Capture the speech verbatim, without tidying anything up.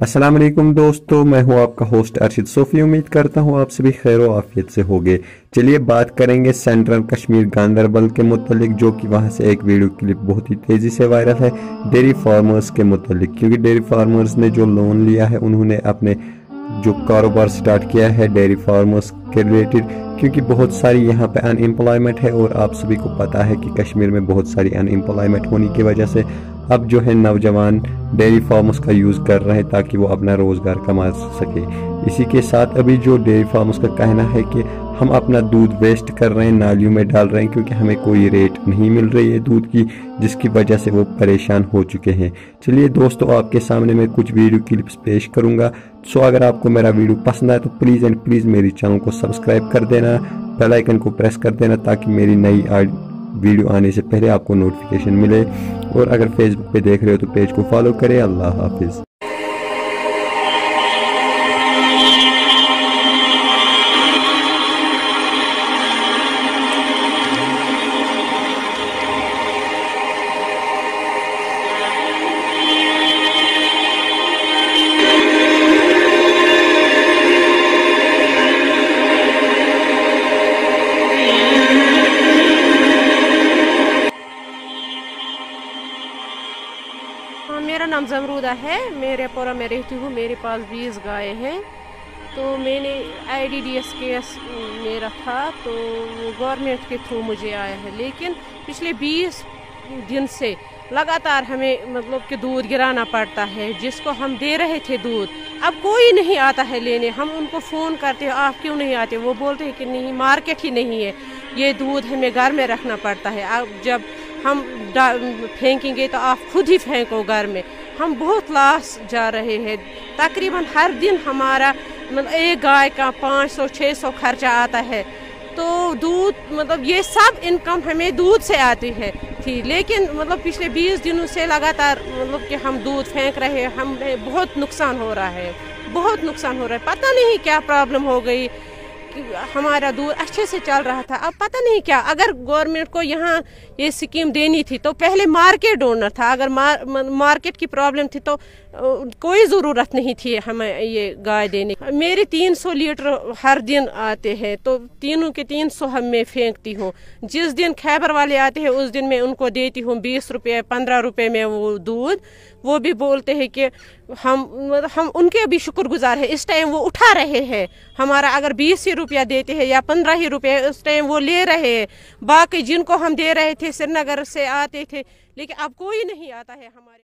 السلام علیکم دوستو، میں ہوں آپ کا ہوسٹ ارشد صوفی۔ امید کرتا ہوں آپ سبھی خیر و عافیت سے ہوگے۔ چلیے بات کریں گے سینٹرل کشمیر گاندربل کے متعلق، جو کہ وہاں سے ایک ویڈیو کلپ بہت ہی تیزی سے وائرل ہے ڈیری فارمرز کے متعلق، کیونکہ ڈیری فارمرز نے جو لون لیا ہے، انہوں نے اپنے جو کاروبار سٹارٹ کیا ہے ڈیری فارمرز کے ریلیٹڈ، کیونکہ بہت ساری یہاں پہ ان ایمپلائمنٹ ہے اور آپ سبھی کو پتہ ہے کہ کشمیر میں بہت ساری ان ایمپلائمنٹ ہونے کی وجہ سے اب جو ہے نوجوان ڈیری فارمز کا یوز کر رہے ہیں تاکہ وہ اپنا روزگار کما سکے۔ اسی کے ساتھ ابھی جو ڈیری فارمز کا کہنا ہے کہ ہم اپنا دودھ ویسٹ کر رہے ہیں، نالیوں میں ڈال رہے ہیں، کیونکہ ہمیں کوئی ریٹ نہیں مل رہی ہے دودھ کی، جس کی وجہ سے وہ پریشان ہو چکے ہیں۔ چلیے دوستو، آپ کے سامنے میں کچھ ویڈیو کلپس پیش کروں گا۔ سو اگر آپ کو میرا ویڈیو پسند آئے تو پلیز اینڈ پلیز میری چینل کو سبسکرائب کر دینا، بیل آئیکن کو پریس کر دینا، تاکہ میری نئی ویڈیو آنے سے پہلے آپ کو نوٹیفکیشن ملے۔ اور اگر فیس بک پہ دیکھ رہے ہو تو پیج کو فالو کریں۔ اللہ حافظ۔ हाँ, मेरा नाम जमरूदा है। मैं रेपोरा में रहती हूँ। मेरे पास बीस गाय हैं। तो मैंने आईडीडीएस केस मेरा था, तो वो गवर्नमेंट के थ्रू मुझे आया है, लेकिन पिछले बीस दिन से लगातार हमें, मतलब कि, दूध गिराना पड़ता है। जिसको हम दे रहे थे दूध, अब कोई नहीं आता है लेने। हम उनको फ़ोन करते हैं, "आप क्यों नहीं आते?" वो बोलते हैं कि, "नहीं, मार्केट ही नहीं है, ये दूध हमें घर में रखना पड़ता है। अब जब हम डा-, फेंकेंगे तो आप खुद ही फेंको घर में।" हम बहुत लॉस जा रहे हैं। तकरीबन हर दिन हमारा, मतलब, एक गाय का पाँच सौ छः सौ खर्चा आता है। तो दूध, मतलब, ये सब इनकम हमें दूध से आती है, थी, लेकिन, मतलब, पिछले बीस दिनों से लगातार, मतलब, कि हम दूध फेंक रहे हैं, हमें बहुत नुकसान हो रहा है, बहुत नुकसान हो रहा है। पता नहीं क्या प्रॉब्लम हो गई कि हमारा दूध अच्छे से चल रहा था, अब पता नहीं क्या। अगर गवर्नमेंट को यहाँ ये स्कीम देनी थी तो पहले मार्केट ढूंढना था। अगर मार-, म-, मार्केट की प्रॉब्लम थी तो, अ, कोई ज़रूरत नहीं थी हमें ये गाय देने। मेरे तीन सौ लीटर हर दिन आते हैं, तो तीनों के तीन सौ हम मैं फेंकती हूँ। जिस दिन खैबर वाले आते हैं, उस दिन मैं उनको देती हूँ बीस रुपये, पन्द्रह रुपये में वो दूध। वो भी बोलते हैं कि हम, मतलब, हम उनके भी शुक्रगुजार हैं। इस टाइम वो उठा रहे हैं हमारा, अगर बीस ही रुपया देते हैं या पन्द्रह ही रुपये, उस टाइम वो ले रहे हैं। बाकी जिनको हम दे रहे थे, श्रीनगर से आते थे, लेकिन अब कोई नहीं आता है हमारे।